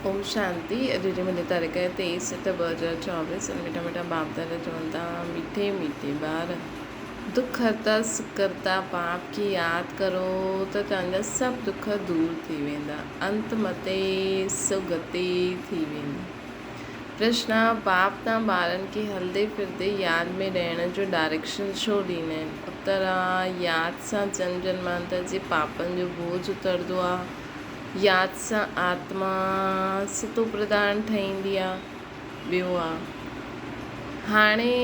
اوم شانتي اڄ جي منهنجي تاريخ آهي 23 ست 2024 ۽ مٺا مٺا باپ دادا چون ٿا مٺي مٺي ٻار دک هرتا سک ڪرتا باپ کي ياد ڪرو ته توهان جا سڀ دک دور ٿي ويندا انت متي سو گتي ٿي ويندي پرشنا باپ تان ٻارن کي هلدي ڦردي ياد ۾ رهڻ جو ڊائريڪشن ڇو ڏيندا آهن اتر آ ياد سان جنم جنمانتر جي پاپن جو بوجھ اتردو آ ياد سان آتما ستوپرڌان ٺهيندي آ. ٻيو آ. هاڻي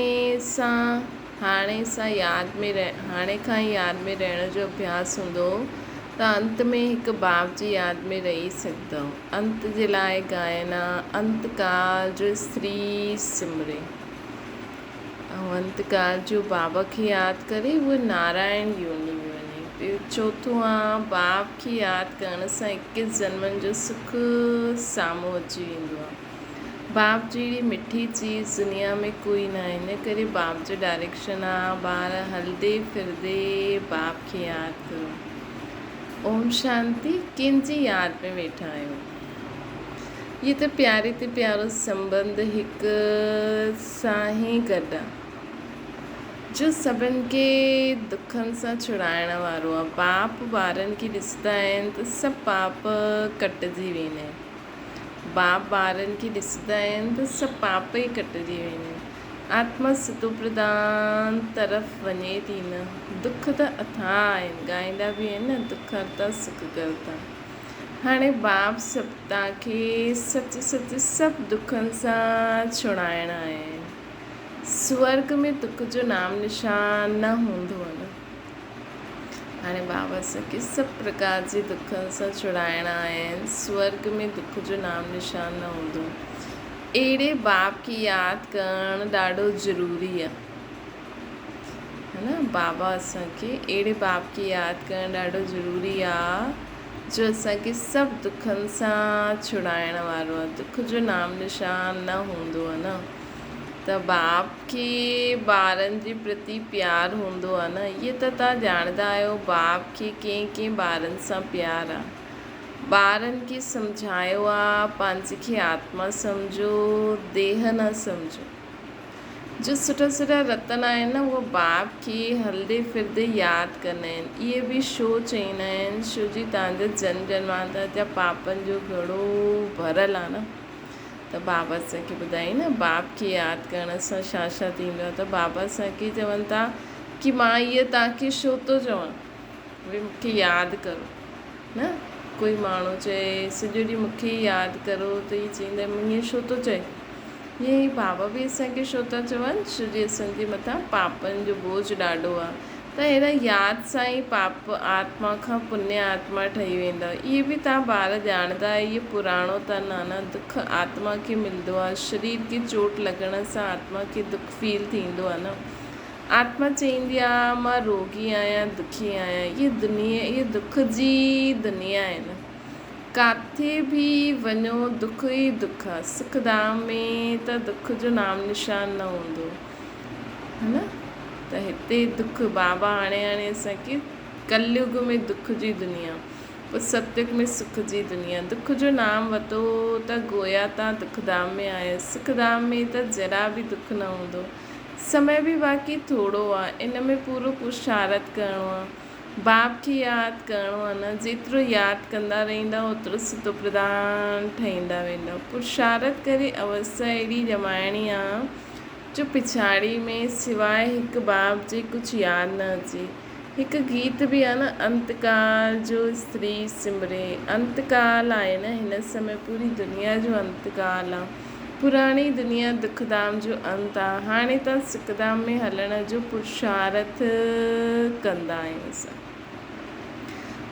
سان هاڻي سان ياد ۾ هاڻي کان ئي ياد ۾ رهڻ جو اڀياس هوندو ته انت ۾ هڪ باپ جي ياد ۾ رهي سگهندؤ. انت جي لاء ڳائن آ انت ڪال جو استري سمري. ۽ انت ڪال جو بابا کي ياد ڪري اهو نارائڻ يوني ۾ وڃي. ٻيو چوٿون آ باپ کي ياد ڪرڻ سان اڪيس جنمن جو سک سامهون اچي ويندو آ. باپ جهڙي مٺي چيز دنيا ۾ ڪوئي ناهي ان ڪري باپ جو ڊائريڪشن آ ٻار هلدي ڦردي باپ کي ياد ڪرو. اوم شانتي ڪنهن جي ياد ۾ ويٺا آهيو. هي ته پياري تي پيارو سنٻنڌ هڪ سان گڏ آ، جو سڀن کي دکن سان ڇڙائڻ وارو آ. باپ ٻارن کي ڏسندا آهن ته سڀ پاپ ڪٽجي ويندا آهن. باپ ٻارن کي ڏسندا آهن ته سڀ پاپ ئي ڪٽجي ويندا آهن. آتما ستوپرڌان طرف وڃي ٿي نه. دک ته اٿاهه آهن. ڳائيندا به آهن نه دک هرتا سک ڪرتا. هاڻي باپ سپتا کي سچ سچ سڀ دکن سان ڇڙائڻ آيا آهن. سورڳ ۾ دک جو نام نشان نه هوندو آهي نه. هاڻي باپ اسان کي سڀ پرڪار جي دکن سان ڇڙائڻ آيا آهن. سورڳ ۾ دک جو نام نشان نه هوندو. اهڙي باپ کي ياد ڪرڻ ڏاڍو ضروري آهي. ها نه بابا اسان کي اهڙي باپ کي ياد ڪرڻ ڏاڍو ضروري آ جو اسان کي سڀ دکن سان ڇڙائڻ وارو آ دک جو نام نشان نه هوندو آ نه ته باپ کي ٻارن جي پرتي پيار هوندو آ نه اهي ته توهان ڄاڻندا آهيو باپ کي ڪنهن ڪنهن ٻارن سان پيار آ ٻارن کي سمجهايو آ پنهنجي کي آتما سمجهو ديهه نه سمجهو. جو سٺا سٺا رتن آهن نه اهي باپ کي هلدي ڦردي ياد ڪندا آهن. اهي به شو چئيندا آهن شو جي توهان جا جنم جنمانتر جا پاپن جو گهڙو ڀريل آهي نه ته بابا اسان کي ٻڌائين نه باپ کي ياد ڪرڻ سان ڇا ڇا ٿيندو آهي ته بابا اسان کي چون ٿا ڪي مان اهي توهان کي شو ٿو چوان ڀئي مون کي ياد ڪرو نه ڪوئي ماڻهو چئي سڄو ڏينهن مون کي ئي ياد ڪرو ته هي چئيندا آهن ائين شو ٿو چئي ائين ئي بابا به اسان کي ڇو ٿا چون، ڇو جي اسان جي مٿان پاپن جو بوجھ ڏاڍو آ ته هن ياد سان ئي پاپ آتما کان پڃ آتما ٺهي ويندا. اهي به توهان ٻار ڄاڻندا آهيو اهي پراڻو تن آ نه، دک آتما کي ملندو آ، شرير کي چوٽ لڳڻ سان آتما کي دک فيل ٿيندو آ نه. آتما چئيندي آ مان روڳي آهيان، دکي آهيان، اهي دنيا اهي دک جي دنيا آهي نه. ڪاٿي به وڃو دک ئي دک آ. سک ڌام ۾ ته دک جو نام نشان نه هوندو ها نه ته هتي دک بابا هاڻي هاڻي اسان کي ڪليگ ۾ دک جي دنيا پوء ستيگ ۾ سک جي دنيا دک جو نام وتو ته گويا تان دک ڌام ۾ آيا سک ڌام ۾ ته ذرا به دک نه هوندو سمي به باقي ٿورو آ ان ۾ پورو پرشارٿ ڪرڻو آ. باپ کي ياد ڪرڻو آ نه، جيترو ياد ڪندا رهندا اوترو ستوپرڌان ٺهيندا ويندؤ. پرشارٿ ڪري اوستا اهڙي ڄمائڻي آ جو پڇاڙي ۾ سواء هڪ باپ جي ڪجهه ياد نه اچي. هڪ گيت به آ نه انت ڪال جو استري سمري. انت ڪال آهي نه هن سمي پوري دنيا جو انت ڪال آ. پراڻي دنيا دکڌام جو انت آ. هاڻي ته سکڌام ۾ هلڻ جو پرشارٿ ڪندا آهيون اسان.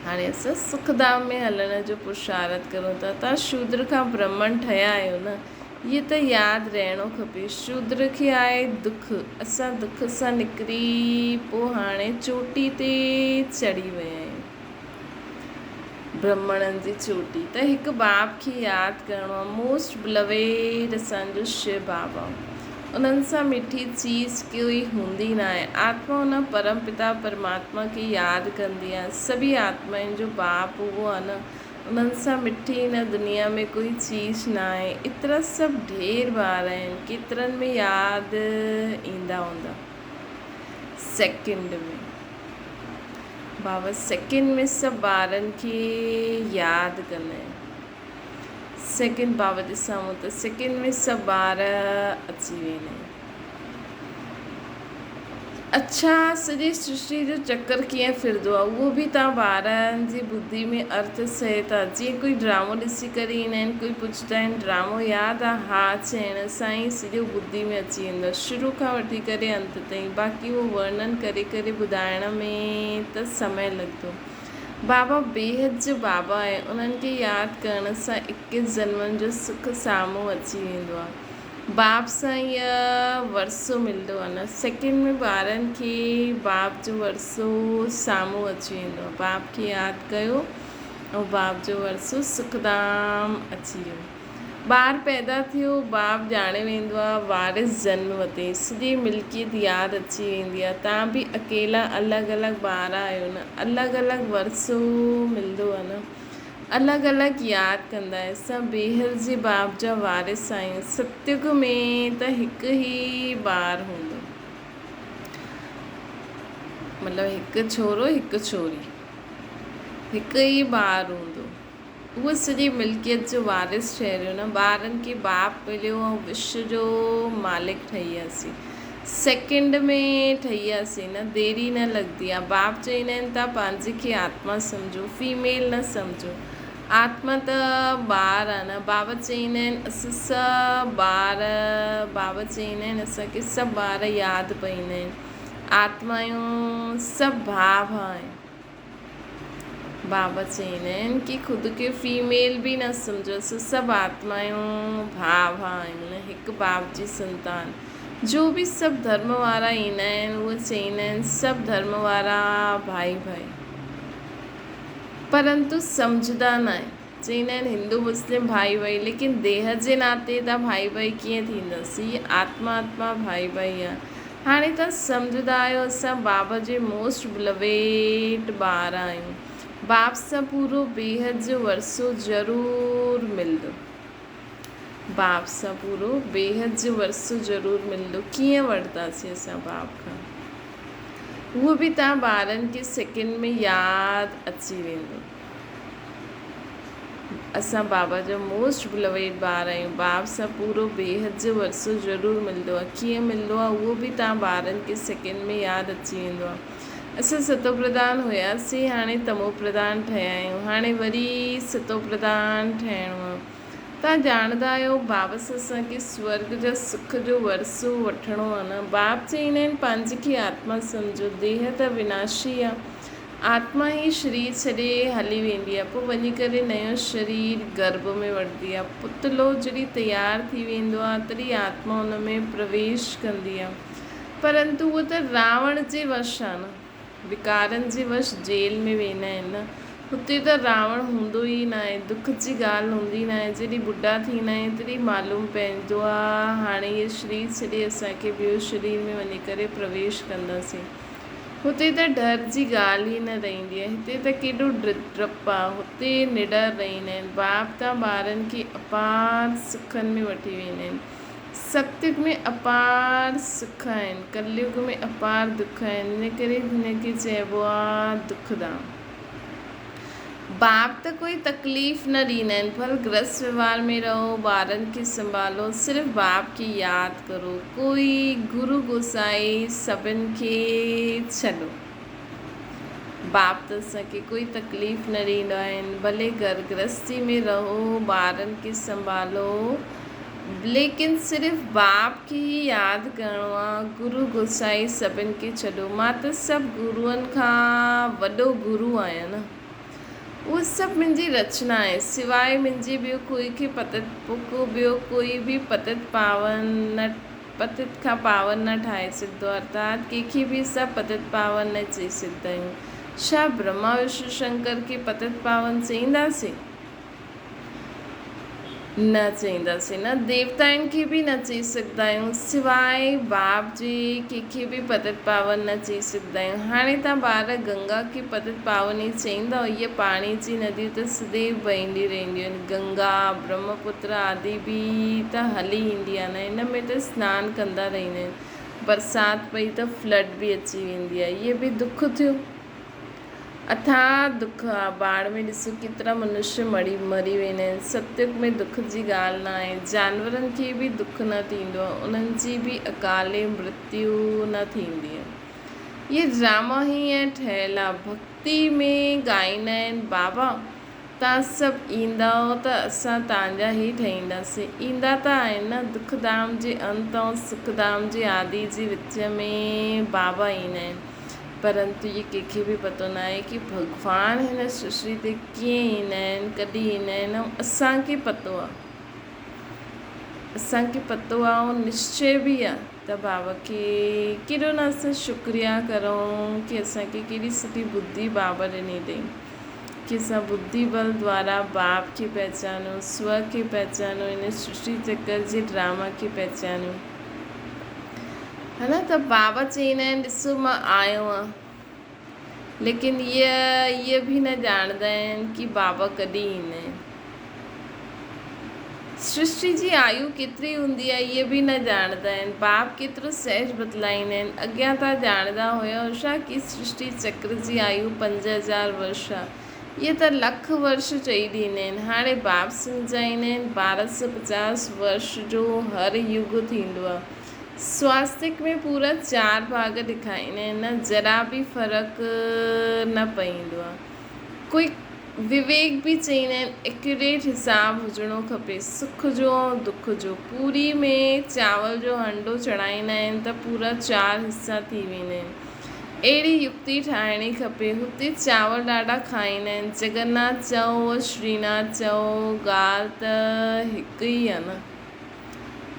هاڻي اسان سکڌام ۾ هلڻ جو پرشارٿ ڪرون ٿا. توهان شودر کان برهمڻ ٺهيا آهيو نه. هيء ته ياد رهڻو کپي. شودر کي آهي دک. اسان دک سان نڪري پوء هاڻي چوٽي تي چڙهي ويا آهيون. برهمڻن جي چوٽي ته هڪ باپ کي ياد ڪرڻو آهي موسٽ بلويڊ اسان جو شو بابا انهن سان مٺي چيز ڪوئي هوندي ناهي آتما ان پرم پتا پرماتما کي ياد ڪندي آهي سڀئي آتمائن جو باپ اهو آهي نه انهن سان مٺي هن دنيا ۾ ڪوئي چيز ناهي. ايترا سڀ ڍير ٻار آهن، ڪيترن ۾ ياد ايندا هوندا. سيڪنڊ ۾ بابا سيڪنڊ ۾ سڀ ٻارن کي ياد ڪندا آهن. سيڪنڊ بابا جي سامهون ته سيڪنڊ ۾ سڀ ٻار اچي ويندا آهن. اڇا سڄي سرشٽي جو چڪر ڪيئن ڦرندو آهي اهو به توهان ٻارن جي ٻڌي ۾ ارٿ سهي ٿا جيئن ڪوئي ڊرامو ڏسي ڪري ايندا آهن ڪوئي پڇندا آهن ڊرامو ياد آهي ها چئڻ سان ئي سڄو ٻڌي ۾ اچي ويندو آهي شروع کان وٺي ڪري انت تائين باقي اهو ورڻن ڪري ڪري ٻڌائڻ ۾ ته سمي لڳندو بابا بيحد جو بابا آهي انهن کي ياد ڪرڻ سان اڪيس جنمن جو سک سامهون اچي ويندو آهي. باب سان ئي ورثو ملندو آهي نه سيڪنڊ ۾ ٻارن کي باب جو ورثو سامهون اچي ويندو آهي باب کي ياد ڪيو ۽ باب جو ورثو سکڌام اچي ويو ٻار پيدا ٿيو باب ڄاڻي ويندو آهي وارث جنم وتي سڄي ملڪيت ياد اچي ويندي آهي تان به اڪيلا الڳ الڳ ٻار آهيو نه الڳ الڳ ورثو ملندو آهي نه الڳ الڳ ياد ڪندا آهيون. اسان بيحد جي باپ جا وارث آهيون. ستيگ ۾ ته هڪ ئي ٻار هوندو. مطلب هڪ ڇورو هڪ ڇوري. هڪ ئي ٻار هوندو. اهو سڄي ملڪيت جو وارث ٺهريو نه. ٻارن کي باپ مليو ۽ وشو جو مالڪ ٺهي وياسين. سيڪنڊ ۾ ٺهي وياسين نه ديري نه لڳندي آ باپ چئيندا آهن تان پنهنجي کي آتما سمجهو فيميل نه سمجهو آتما ته ٻار آ نه بابا چئيندا آهن اسان سڀ ٻار بابا چئيندا آهن اسان کي سڀ ٻار ياد پئيندا آهن آتمايون سڀ ڀاء ڀاء آهن. بابا چئيندا آهن ڪي خود کي فيميل به نه سمجهو اسان سڀ آتمايون ڀاء ڀاء آهيون نه هڪ باپ جي سنتان جو به سڀ ڌرم وارا ايندا آهن اهي چئيندا آهن سڀ ڌرم وارا ڀائي ڀائي پرنتو سمجهندا نه آهن چئيندا آهن هندو مسلم ڀائي ڀائي ليڪن ديهه جي ناتي تان ڀائي ڀائي ڪيئن ٿيندس هي آتما آتما ڀائي ڀائي آ هاڻي تان سمجهندا آهيو اسان بابا جي موسٽ بلويڊ ٻار آهيون باپ سان پورو بيحد جو ورثو ضرور ملندو باپ سان پورو بيحد جو ورثو ضرور ملندو ڪيئن وٺنداسين اسان باپ کان اهو به تان ٻارن کي سيڪنڊ ۾ ياد اچي ويندو. اسان بابا جا موسٽ بلويڊ ٻار آهيون. باب سان پورو بيحد جو ورثو ضرور ملندو آهي. ڪيئن ملندو آهي اهو به توهان ٻارن کي سيڪنڊ ۾ ياد اچي ويندو آهي. اسان ستو پرڌان هياسين هاڻي تمو پرڌان ٺهيا آهيون. هاڻي وري ستو پرڌان ٺهڻو آهي. توهان ڄاڻندا آهيو باب سان اسان کي سورڳ جا سک جو ورثو وٺڻو آهي نه. باب چئيندا آهن پنهنجي کي آتما سمجهو. ديهه ته وناشي آهي. آتما هي شرير ڇڏي هلي ويندي آهي، پوء وڃي ڪري نيو شرير گرڀ ۾ وٺندي آهي. پتلو جڏهن تيار ٿي ويندو آهي، تڏهن آتما ان ۾ پرويش ڪندي آهي. پرنتو اهو ته راوڻ جي وش آهي نه. وڪارن جي وش جيل ۾ ويندا آهن نه. هتي ته راوڻ هوندو ئي ناهي. دک جي ڳالهه هوندي ناهي. جڏهن ٻڍا ٿيندا آهيون، تڏهن معلوم پوندو آهي، هاڻي هي شرير ڇڏي اسان کي ٻيو شرير ۾ وڃي ڪري پرويش ڪنداسين. هتي ته ڊر جي ڳالهه ئي نه رهندي آهي. هتي ته ڪيڏو ڊپ آ. هتي نڊر رهندا آهن. باپ تان ٻارن کي اپار سکن ۾ وٺي ويندا آهن. ستيگ ۾ اپار سک آهن. ڪليگ ۾ اپار دک آهن. ان ڪري هن کي چئبو آ دکڌام. باپ ته ڪوئي تڪليف نه ڏيندا آهن. ڀل گرهست وهنوار ۾ رهو، ٻارن کي سنڀالو، صرف باپ کي ياد ڪرو. ڪوئي گرو گوسائي سڀن کي ڇڏو. باپ ته اسان کي ڪوئي تڪليف نه ڏيندو آهن. ڀلي گهر گرهستي ۾ رهو، ٻارن کي سنڀالو، ليڪن صرف باپ کي ئي ياد ڪرڻو آ، گرو گوسائي سڀن کي ڇڏو، مان ته سڀ گروئن کان وڏو گرو آهيان نه، اهو سڀ منهنجي رچنا آهي، سواء منهنجي ٻيو ڪوئي کي پتت پڪو ٻيو ڪوئي به پتت پاون نه پتت کان پاون نه ٺاهي سگهندو ارٿات ڪنهن کي به اسان پتت پاون نه چئي سگهندا آهيون، ڇا برهما وشنو شنڪر کي پتت پاون چئينداسين؟ نه چئينداسين نه ديوتائن کي به نه چئي سگهندا آهيون سواء باپ جي ڪنهن کي به پتت پاون نه چئي سگهندا آهيون. هاڻي توهان ٻار گنگا کي پتت پاوني چئيندؤ؟ هيء پاڻي جي نديون ته سديو وهنديون رهنديون آهن. گنگا، برهمپتر آدي به ته هلي ايندي آهي نه ان ۾ ته سنان ڪندا رهندا آهن. برسات پئي ته فلڊ به اچي ويندي آهي. هيء به دک ٿيو. اٿاهه دک آ. باڙ ۾ ڏسو ڪيترا منشيه مڙي مري ويندا آهن. ستيگ ۾ دک جي ڳالهه نه آهي. جانورن کي به دک نه ٿيندو آ. انهن جي به اڪالي مرتيو نه ٿيندي آ. اهي ڊراما ئي ائين ٺهيل آ. ڀڳتي ۾ ڳائيندا آهن بابا تان سڀ ايندؤ ته اسان تانجا ئي ٺهينداسين. ايندا ته آهن نه. دک ڌام جي انت ۽ سک ڌام جي آدي جي وچ ۾ بابا ايندا آهن. پرنتو اهي ڪنهن کي به پتو ناهي ڪي ڀڳوان هن سرشٽي تي ڪيئن ايندا آهن، ڪڏهن ايندا آهن ۽ اسان کي پتو آهي. اسان کي پتو آهي ۽ نشچي به آهي ته بابا کي ڪيڏو نه اسان شڪريا ڪرون ڪي اسان کي ڪيڏي سٺي ٻڌي بابا ڏني اٿئي ڪي اسان ٻڌي بل دوارا باپ کي پهچانون، سو کي پهچانون، هن سرشٽي چڪر جي ڊراما کي پهچانون. ها نه ته بابا چئيندا آهن ڏسو مان آيو آهيان ليڪن اهي اهي به نه ڄاڻندا آهن ڪي بابا ڪڏهن ايندا آهن. سرشٽي جي آيو ڪيتري هوندي آهي اهي به نه ڄاڻندا آهن. باپ ڪيترو سهج بتلائيندا آهن. اڳيان تان ڄاڻندا هيو ڇا ڪي سرشٽي چڪر جي آيو 5000 ورش آهي. اهي ته لک ورش چئي ڏيندا آهن. هاڻي باپ سمجهائيندا آهن 1250 ورش جو هر يگ ٿيندو آهي. سواستڪ ۾ پورا چار ڀاڳ ڏيکاريندا آهن نه ذرا به فرق نه پئيندو آهي. ڪوئي وويڪ به چئيندا آهن ايڪيوريٽ حساب هجڻو کپي سک جو ۽ دک جو. پوري ۾ چانول جو هنڊو چڙهائيندا آهن ته پورا چار حصا ٿي ويندا آهن. اهڙي يڪتي ٺاهڻي کپي. هتي چانور ڏاڍا کائيندا آهن. جگناٿ چئو و شريناٿ چئو ڳالهه ته هڪ ئي آهي نه.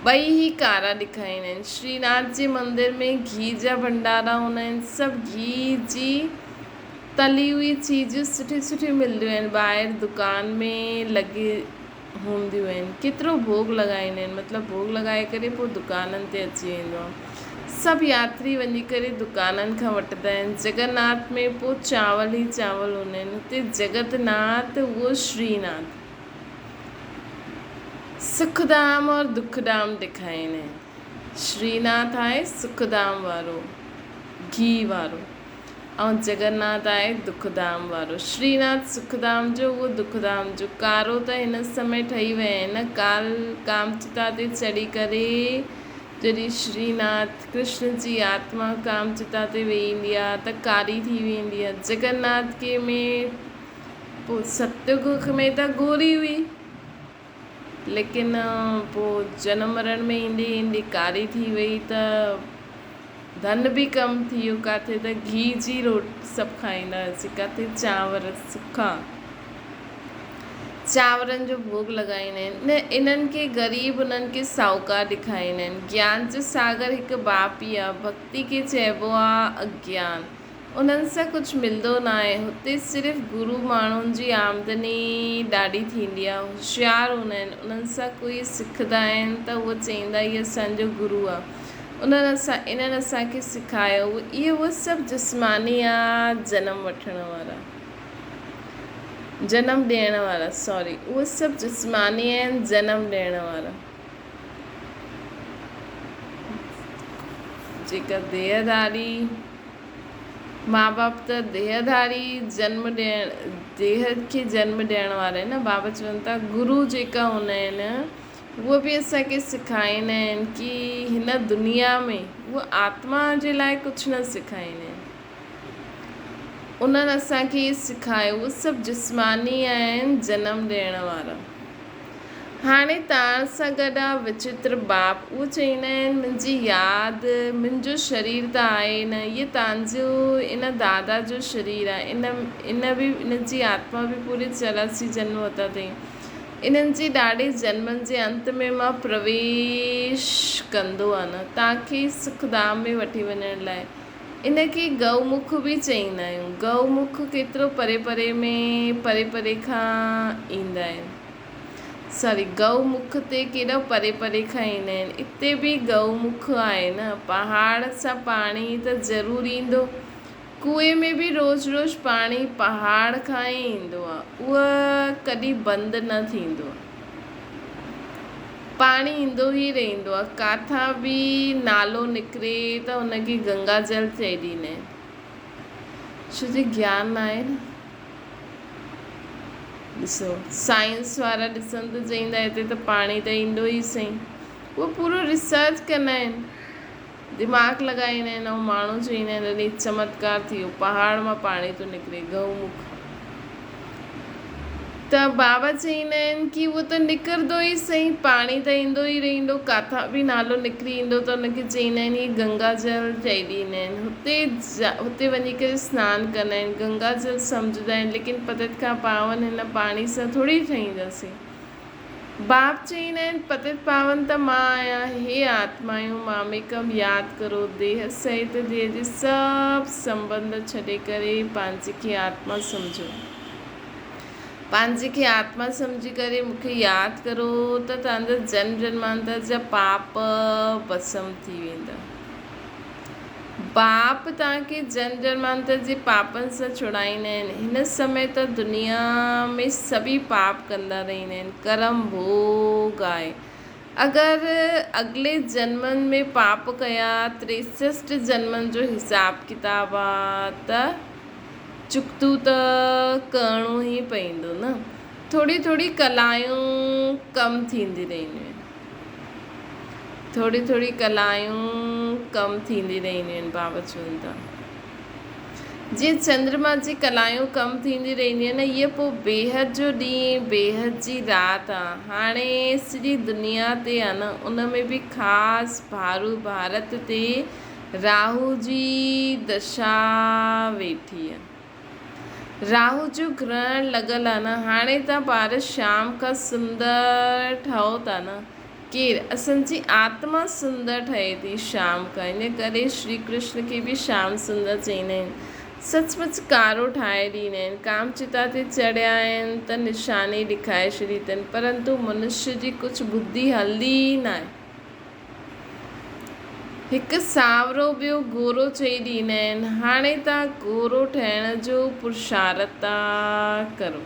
ٻئي ئي ڪارا ڏکائيندا آهن. شريناٿ جي مندر ۾ گيهه جا ڀنڊارا هوندا آهن. سڀ گيهه جي تلي هئي چيزون سٺيون سٺيون ملنديون آهن. ٻاهر دڪان ۾ لڳي هونديون آهن. ڪيترو ڀوڳ لڳائيندا آهن. مطلب ڀوڳ لڳائي ڪري پوء دڪانن تي اچي ويندو آهي. سڀ ياتري وڃي ڪري دڪانن کان وٺندا آهن. جگناٿ ۾ پوء چانول ئي چانول هوندا آهن. هتي جگت ناٿ اهو شريناٿ. سک ڌام اور دک ڌام ڏيکاريندا آهن. شريناٿ آهي سک ڌام وارو، گيهه وارو ۽ جگناٿ آهي دک ڌام وارو. شريناٿ سک ڌام جو اهو دک ڌام جو. ڪارو ته هن سمي ٺهي ويا آهن نه. ڪال ڪامچتا تي چڙهي ڪري جڏهن شريناٿ ڪرشن جي آتما ڪامچتا تي ويهي ايندي آهي ته ڪاري ٿي ويندي آهي. جگناٿ کي ۾ پوء ستيگ ۾ ته گوري هئي ليڪن پوء جنم مرڻ ۾ ايندي ايندي ڪاري ٿي وئي ته ڌن به ڪم ٿي ويو. ڪاٿي ته گيهه جي روٽي سڀ کائيندا هئاسين، ڪاٿي چانور سکا چانورن جو ڀوڳ لڳائيندا آهن. نه انهن کي غريب انهن کي ساهوڪار ڏيکاريندا آهن. گيان جو ساگر هڪ باپ ئي آهي. ڀڳتي کي چئبو آهي اگيان. انهن سان ڪجهه ملندو ناهي. هتي صرف گرو ماڻهن جي آمدني ڏاڍي ٿيندي آهي. هوشيار هوندا آهن. انهن سان ڪوئي سکندا آهن ته اهي چئيندا هي اسان جو گرو آهي. انهن اسان انهن اسان کي سکايو. اهي اهي سڀ جسماني آ جنم وٺڻ وارا. جنم ڏيڻ وارا سوري اهي سڀ جسماني آهن جنم ڏيڻ وارا. جيڪا ديهه ڌاري ماء باپ ته ديهه ڌاري جنم ڏيڻ ديهه کي جنم ڏيڻ وارا آهن نه بابا چون ٿا گرو جيڪا هوندا آهن اهي به اسان کي سکائيندا آهن ڪي هن دنيا ۾ اهي آتما جي لاء ڪجهه نه سکائيندا آهن انهن اسان کي سکايو اهي سڀ جسماني آهن جنم ڏيڻ وارا. هاڻي تاڻ سان گڏ آ وچتر باپ. اهو چئيندا آهن، منهنجي ياد، منهنجو شرير ته آهي نه، هيء تانجو ان دادا جو شرير آهي. ان ان به ان جي آتما به پوري 84 جنم ورتا اٿئي. انهن جي ڏاڍي جنمن جي انت ۾ مان پرويش ڪندو آهيان، تان کي سک ڌام ۾ وٺي وڃڻ لاء. ان کي گئو مک به چئيندا آهيون. گئو مک ڪيترو پري پري ۾ پري پري کان ايندا آهن. ساري گئو مک تي ڪيڏو پري پري کان ايندا آهن. اتي به گئو مک آهي نه، پهاڙ سان پاڻي ته ضرور ايندو. ڪوئي ۾ به روز روز پاڻي پهاڙ کان ئي ايندو آهي، اهو ڪڏهن بند نه ٿيندو آهي. پاڻي ايندو ئي رهندو آهي. ڪاٿان به نالو نڪري ته ان کي گنگا جل چئي ڏيندا آهن. ڇو جو گيان ناهي نه. ڏسو سائنس وارا ڏسن ته چئيندا هتي ته پاڻي ته ايندو ئي سهي. اهو پورو ريسرچ ڪندا آهن، دماغ لڳائيندا آهن ۽ ماڻهو چئيندا آهن اڙي چمتڪار ٿي ويو، پهاڙ مان پاڻي ٿو نڪري، گئو مک. ته بابا چئيندا آهن ڪي اهو ته نڪرندو ئي سهي، پاڻي ته ايندو ئي رهندو، ڪاٿان به نالو نڪري ايندو ته ان کي چئيندا آهن هي گنگا جل چئي ڏيندا آهن. هتي هتي وڃي ڪري سنان ڪندا آهن، گنگا جل سمجهندا آهن، ليڪن پتت کان پاون هن پاڻي سان ٿوري ٺهينداسين. باپ چئيندا آهن پتت پاون ته مان آهيان، هي آتمايون ماميڪم ياد ڪرو، ديهه سهت ديهه جي سڀ سنٻنڌ ڇڏي ڪري پنهنجي کي آتما سمجهو. پنهنجي کي آتما سمجهي ڪري مون کي ياد ڪرو ته توهان جا جنم جنمانتر جا پاپ ڀسم ٿي ويندا. باپ توهان کي جنم جنمانتر جي پاپن سان ڇڙائيندا آهن. هن سمي ته دنيا ۾ سڀئي پاپ ڪندا رهندا آهن. ڪرم ڀوڳ آهي. اگر اڳلي جنمن ۾ پاپ ڪيا، تريسسٽ جنمن جو حساب ڪتاب آ ته چڪتو ته ڪرڻو ئي پئيندو نه. ٿوري ٿوري ڪلايون ڪم ٿيندي رهنديون آهن. ٿوري ٿوري ڪلايون ڪم ٿيندي رهنديون آهن بابا چون ٿا. جيئن چندرما جي ڪلايون ڪم ٿيندي رهنديون آهن نه اهي پوء بيحد جو ڏينهن بيحد جي رات آ. هاڻي سڄي دنيا تي آ نه ان ۾ به خاص ڀارو ڀارت تي راهو جي دشا ويٺي آ. راهو جو گرهڻ لڳل آ نه. هاڻي تان ٻار شيام کان سندر ٺهو ٿا نه. ڪير؟ اسان جي آتما سندر ٺهي ٿي شيام کان. ان ڪري شري ڪرشن کي به شيام سندر چئيندا آهن. سچ پچ ڪارو ٺاهي ڏيندا آهن. ڪام چتا تي چڙهيا آهن ته نشاني ڏکائي ڇڏي اٿن. پرنتو منشيه جي ڪجهه ٻڌي هلندي ئي ناهي. هڪ سانورو ٻيو گورو چئي ڏيندا آهن، هاڻي توهان گورو ٺهڻ جو پرشارٿ ٿا ڪرو.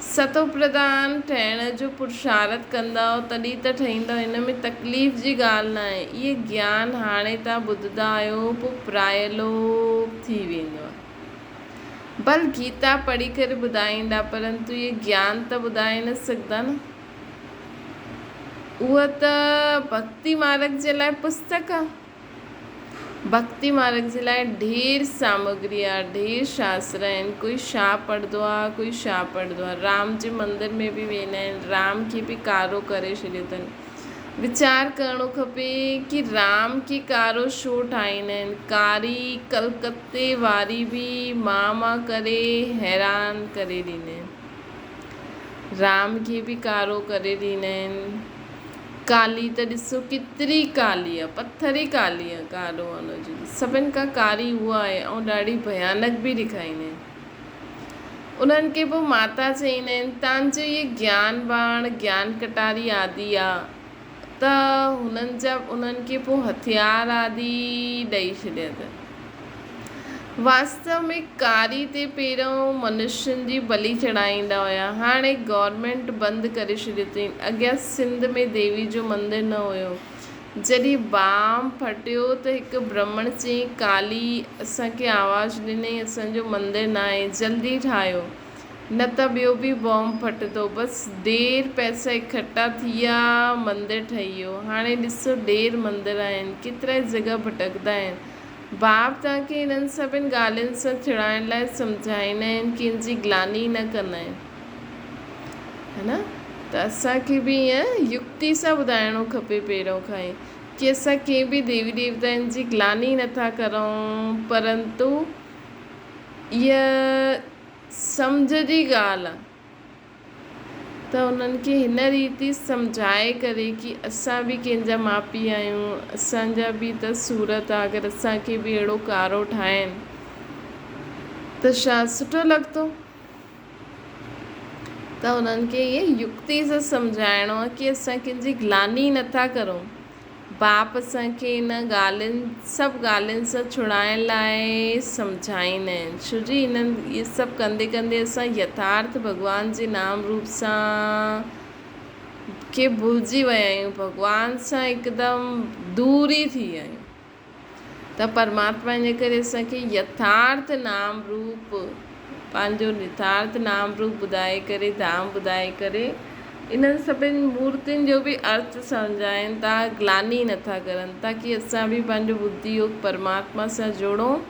ستو پرڌان ٺهڻ جو پرشارٿ ڪندؤ تڏهن ته ٺهيندؤ، ان ۾ تڪليف جي ڳالهه ناهي. اهي گيان هاڻي توهان ٻڌندا آهيو، پوء پرائلوپ ٿي ويندو آهي. ڀل گيتا پڙهي ڪري ٻڌائيندا، پرنتو اهي گيان ته ٻڌائي نه سگهندا نه. اها ته ڀڳتي مارگ جي لاء پستڪ آ. ڀڳتي مارگ جي لاء ڍير سامگري آ، ڍير شاستر آهن. ڪوئي ڇا پڙهندو آ، ڪوئي ڇا پڙهندو آ. رام جي مندر ۾ به ويندا آهن، رام کي به ڪارو ڪري ڇڏيو اٿن. ويچار ڪرڻو کپي ڪي رام کي ڪارو ڇو ٺاهيندا آهن. ڪاري ڪلڪتي واري به مان مان ڪري حيران ڪري ڏيندا آهن. رام کي به ڪارو ڪري ڏيندا آهن. ڪالي ته ڏسو ڪيتري ڪالي آ، پٿر ئي ڪالي آ، ڪارو آ ان جو ته سڀن کان ڪاري اها آهي ۽ ڏاڍي ڀيانڪ به ڏيکاريندا آهن. انهن کي پوء ماتا چئيندا آهن، تان جو هيء گيان ٻاڻ، گيان ڪٽاري آدي آ ته هنن جا انهن کي پوء هٿيار آدي ڏئي ڇڏيا اٿن. واستو ۾ ڪاري تي پهريون منشين جي بلي چڙهائيندا هيا، هاڻي گورنمينٽ بند ڪري ڇڏيو اٿئين. اڳيان سنڌ ۾ ديوي جو مندر نه هيو. جڏهن بام ڦٽيو ته هڪ برهمڻ چيائين ڪالي اسان کي آواز ڏنئي اسان جو مندر ناهي جلدي ٺاهيو نه ته ٻيو به بام ڦٽندو. بس ڊير پئسا اڪٺا ٿي ويا مندر ٺهي ويو. هاڻي ڏسو ڊير مندر آهن ڪيترائي جڳهه ڀٽڪندا آهن. باپ توهان کي انهن سڀن ڳالهين سان چڙائڻ لاء سمجهائيندا آهن، ڪنهن جي گلاني نه ڪندا آهن. ها نه؟ ته اسان کي به ائين يڪتي سان ٻڌائڻو کپي پهريون کان ئي ڪي اسان ڪنهن به ديوي ديوتائن جي گلاني نه ٿا ڪرون پرنتو اها سمجهه جي ڳالهه آهي. ته انهن کي هن ريت ئي سمجهائي ڪري ڪي اسان به ڪنهن جا ماء پيء آهيون، اسان جا به ته صورت آ، اگر اسان کي به اهڙو ڪارو ٺاهين ته ڇا سٺو لڳندو؟ ته انهن کي ائين يڪتي سان سمجهائڻو آهي ڪي اسان ڪنهن جي گلاني نٿا ڪرون. باپ اسان کي ان ڳالهين سڀ ڳالهين سان ڇڙائڻ لاء سمجهائيندا آهن ڇو جي انهن اهي سڀ ڪندي ڪندي اسان يٿارٿ ڀڳوان جي نام روپ سان کي ڀلجي ويا آهيون ڀڳوان سان هڪدم دور ئي ٿي ويا آهيون ته پرماتما ان ڪري اسان کي يٿارٿ نام روپ پنهنجو يٿارٿ نام روپ ٻڌائي ڪري ڌام ٻڌائي ڪري انهن سڀن مورتين جو به ارٿ سمجهائين ٿا گلاني نٿا ڪرن تاڪي اسان به پنهنجو ٻڌي يوگ پرماتما سان جوڙون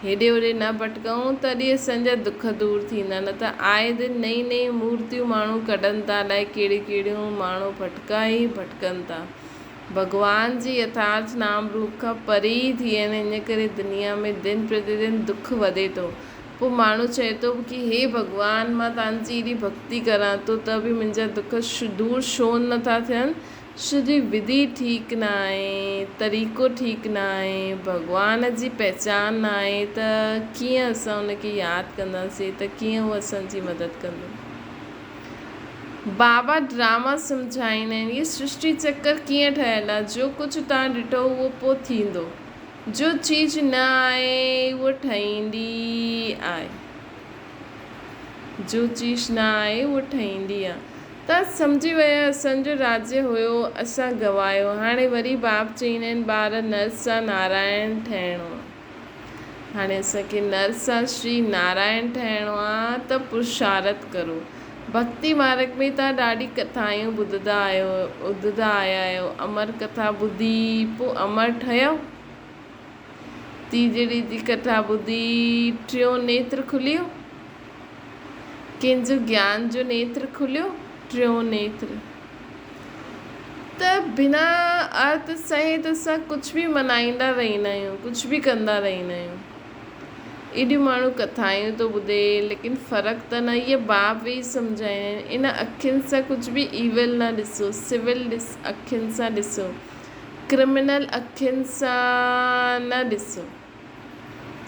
هيڏي هوڏي نه ڀٽڪون تڏهن اسان جا دک دور ٿيندا نه ته آئي دن نئين نئين مورتيون ماڻهو ڪڍن ٿا الائي ڪهڙيون ڪهڙيون ماڻهو ڀٽڪا ئي ڀٽڪن ٿا ڀڳوان جي يٿارٿ نام روپ کان پري ئي ٿي ويا آهن، ان ڪري دنيا ۾ دن پرتي دن دک وڌي ٿو. پوء ماڻهو چئي ٿو ڪي هي ڀڳوان مان توهان جي ايڏي ڀڳتي ڪران ٿو ته به منهنجا دک دور ڇو نه ٿا ٿين؟ ڇو جي وڌي ٺيڪ نه آهي، طريقو ٺيڪ نه آهي، ڀڳوان جي پهچان نه آهي ته ڪيئن اسان ان کي ياد ڪنداسين ته ڪيئن هو اسان جي مدد ڪندو. بابا ڊراما سمجهائيندا آهن، هي سرشٽي چڪر ڪيئن ٺهيل آهي، جو ڪجهه توهان ڏٺو اهو پوء ٿيندو، جو چيز نه آهي اهو ٺهيندي آهي، جو چيز نه آهي اهو ٺهيندي آهي. توهان سمجهي ويا اسان جو راجيه هيو اسان گنوايو، هاڻي وري باپ چئيندا آهن ٻار نر سان نارائڻ ٺهڻو آهي. هاڻي اسان کي نر سان شري نارائڻ ٺهڻو آ ته پرشارٿ ڪرو. ڀڳتي مارڳ ۾ توهان ڏاڍي ڪٿايون ٻڌندا آهيو ٻڌندا آيا آهيو. امر ڪٿا ٻڌي پوء امر ٺهيو؟ تيجڙي جي ڪٿا ٻڌي ٽيون نيتر کليو؟ ڪنهن جو گيان جو نيتر کليو؟ ٽيون نيتر. ته بنا ارٿ سهت اسان ڪجهه به منائيندا رهندا آهيون، ڪجهه به ڪندا رهندا آهيون. ايڏيون ماڻهو ڪٿايون ٿو ٻڌي ليڪن فرق ته نه اهي باپ ويهي سمجهائين آهن ان اکين سان ڪجهه به ايول نه ڏسو سول ڏس اکين سان ڏسو ڪرمنل اکين سان نه ڏسو.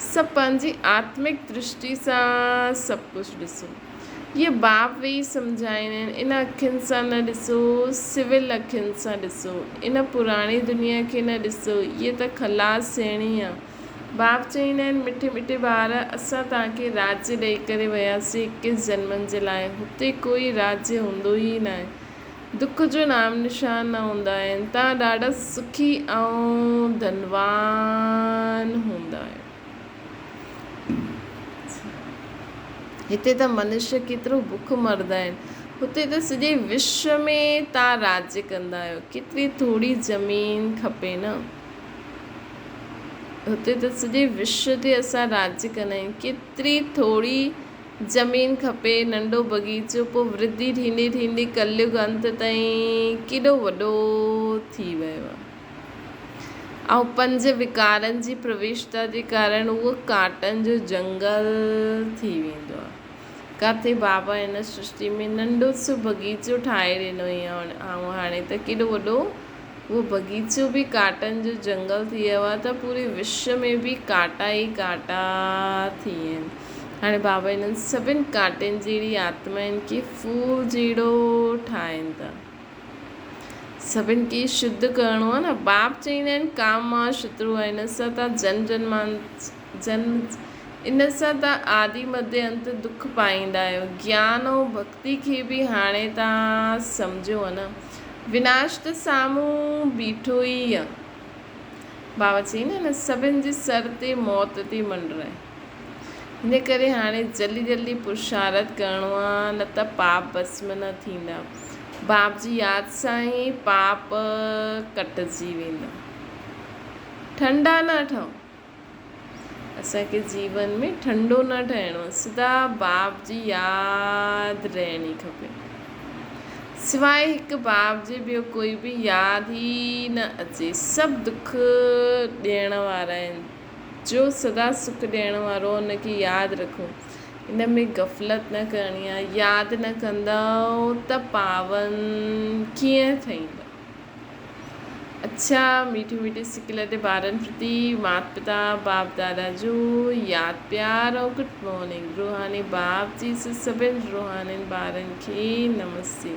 سڀ پنهنجي آتمڪ درشٽي سان سڀ ڪجهه ڏسو. اهي باپ ويهي سمجهائين آهن، ان اکين سان نه ڏسو، سول اکين سان ڏسو. ان پراڻي دنيا کي نه ڏسو، اهي ته خلاص ٿيڻي آ. باپ چئيندا آهن، مٺي مٺي ٻار، اسان توهان کي راجيه ڏئي ڪري وياسين اڪيس جنمن جي لاء. هتي ڪوئي راجيه هوندو ئي ناهي. دک جو نام نشان نه هوندا آهن. توهان ڏاڍا سکي ۽ ڌنوان هوندا آهيو. هتي ته منشيه ڪيترو بک مرندا آهن. هتي ته سڄي وشو ۾ توهان راڄ ڪندا آهيو. ڪيتري ٿوري زمين کپي نه. هتي ته سڄي وشو تي اسان راڄ ڪندا آهيون. ڪيتري ٿوري زمين کپي، ننڍو بغيچو، پوء ورڌي ٿيندي ٿيندي ڪليگ انت تائين ڪيڏو وڏو ٿي ويو آهي ۽ پنج وڪارن جي پرويشتا جي ڪارڻ اهو ڪانٽن جو جنگل ٿي ويندو آهي. ڪاٿي بابا هن سرشٽي ۾ ننڍو سو بغيچو ٺاهي ڏنو هئائين ۽ هاڻي ته ڪيڏو وڏو اهو بغيچو به ڪانٽن جو جنگل ٿي ويو آهي ته پوري وشو ۾ به ڪانٽا ئي ڪانٽا ٿي ويا آهن. هاڻي بابا انهن سڀن ڪانٽن جهڙي آتمائن کي ڦول جهڙو ٺاهين ٿا. سڀن کي شڌ ڪرڻو آهي نه. باپ چئيندا آهن ڪام مها شترو آهي ان سان تان جنم جنمان جنم ان سان تان آدي مڌي انت دک پائيندا آهيو. گيان ۽ ڀڳتي کي به هاڻي تان سمجهيو آهي نه. وناش ته سامهون بيٺو ئي آ. بابا چيائين نه هن سڀن جي سر تي موت ٿي منڊرائي. ان ڪري هاڻي جلدي جلدي پرشارٿ ڪرڻو آ نه ته پاپ ڀسم نه ٿيندا. باپ جي ياد سان ئي پاپ ڪٽجي ويندا. ٺنڊا نه ٺهو. اسان کي جيون ۾ ٺنڊو نه ٺهڻو آهي، سدا باپ جي ياد رهڻي کپي. سواء هڪ باپ جي ٻيو ڪوئي به ياد ئي نه اچي. سڀ دک ڏيڻ وارا آهن، جو سدا سک ڏيڻ وارو آهي ان کي ياد رکو. ان ۾ غفلت نه ڪرڻي آهي. ياد نه ڪندؤ ته پاون ڪيئن ٺهيندؤ؟ اڇا ميٺي ميٺي سڪيلڌي ٻارن پرتي مات پتا باپ دادا جو ياد پيار ۽ گڊ مارننگ روحاني باپ جي سڀن روحانين ٻارن کي نمستي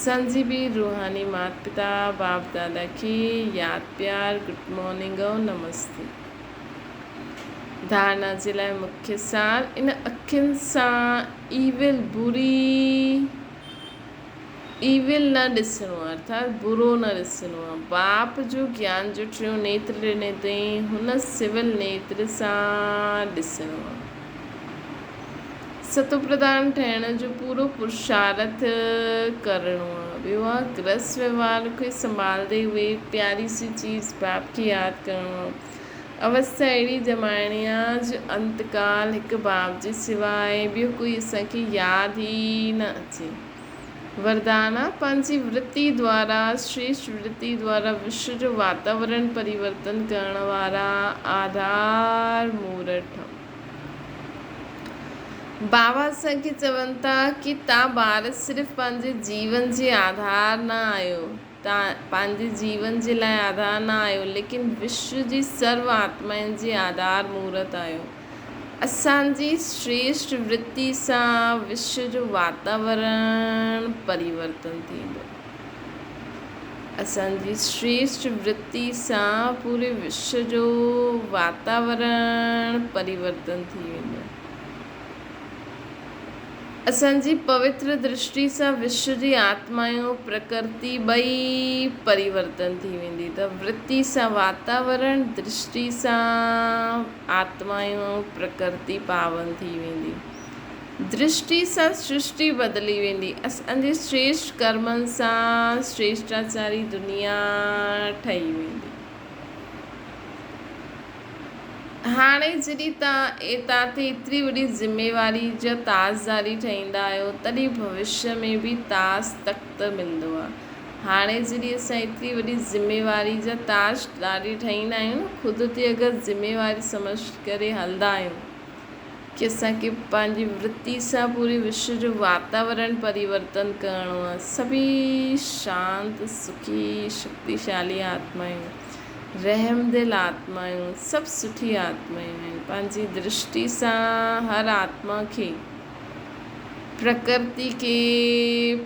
سان جي به روحاني مات پتا باپ دادا کي ياد پيار گڊ مارننگ ۽ نمستي. ڌارنا جي لاء مکيه سار ان اکين سان ايول بري Evil نه ڏسڻو آهي ارٿات برو نه ڏسڻو آهي. باپ جو گيان جو ٽيون نيتر ڏني اٿئي هن سول نيتر سان ڏسڻو آهي. ستوپرڌان ٺهڻ جو پورو پرشارٿ ڪرڻو آهي. ٻيو آهي گرهست وهنوار کي سنڀالندي هئي پياري سي چيز باپ کي ياد ڪرڻو آهي. اوسٿا اهڙي ڄمائڻي آهي جو انت ڪال هڪ باپ جي سواء ٻيو ڪوئي اسان کي ياد ئي نه اچي. وردانا پنهنجي ورتي دوارا شريشٽ ورتي دوارا وشو جو واتاورڻ پريورتن ڪرڻ وارا آڌار مورت ٺهو. بابا اسان کي چون ٿا ڪي تان ٻار صرف پنهنجي جيون جي آڌار نه آهيو، تان پنهنجي جيون جي لاء آڌار نه آهيو، ليڪن وشو جي سرو آتمائن جي آڌار مورت آهيو. اسان جي شريشٽ ورتي سان وشو جو واتاورڻ پريورتن ٿيندو. اسان جي شريشٽ ورتي سان پوري وشو جو واتاورڻ پريورتن ٿي ويندو. اسان جي پوتر درشٽي سان وشو جي آتمائون، پرڪرتي ٻئي پريورتن ٿي ويندي ته ورتي سان واتاورڻ، درشٽي سان آتمائون ۽ پرڪرتي پاون ٿي ويندي. درشٽي سان سرشٽي بدلي ويندي. اسان جي شريشٽ ڪرمن سان شريشٽاچاري دنيا ٺهي ويندي. هاڻي جڏهن توهان توهان تي ايتري وڏي ذميواري جا تاجداري ٺهيندا آهيو تڏهن ڀوشيه ۾ به تاج تخت ملندو آهي. هاڻي جڏهن اسان ايتري وڏي ذميواري جا تاجداري ٺهيندا آهيون نه خود تي اگر ذميواري سمجهه ڪري هلندا آهيون ڪي اسان کي پنهنجي ورتي سان پوري وشو جو واتاورڻ پريورتن ڪرڻو آهي. سڀئي شانت، سکي، شڪتيشالي آتمائون، رحمدل آتمائون، سڀ سٺي آتمائون آهن. پنهنجي درشٽي سان هر آتما کي پرڪرتي کي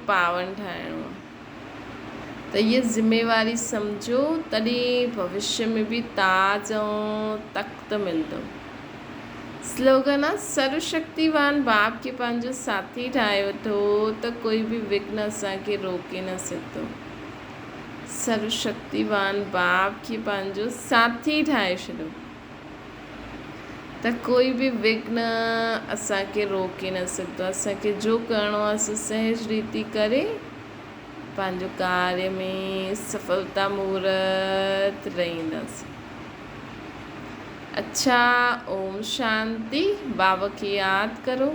پاون ٺاهڻو آهي. ته هيء ذميواري سمجهو تڏهن ڀوشيه ۾ به تاج ۽ تخت ملندو. سلوگن آ، سرو شڪتيوان باپ کي پنهنجو ساٿي ٺاهي وٺو ته ڪوئي به وگهن اسان کي روڪي نه سگهندو. سرو شڪتيوان باپ کي پنهنجو ساٿي ٺاهي ڇڏو ته ڪوئي به وگهن اسان کي روڪي نه سگهندو. اسان کي جو ڪرڻو آ سو سهج ريتي ڪري پنهنجو ڪاريه ۾ سڦلتا مورت رهنداسين. اڇا اوم شانتي بابا کي ياد ڪرو.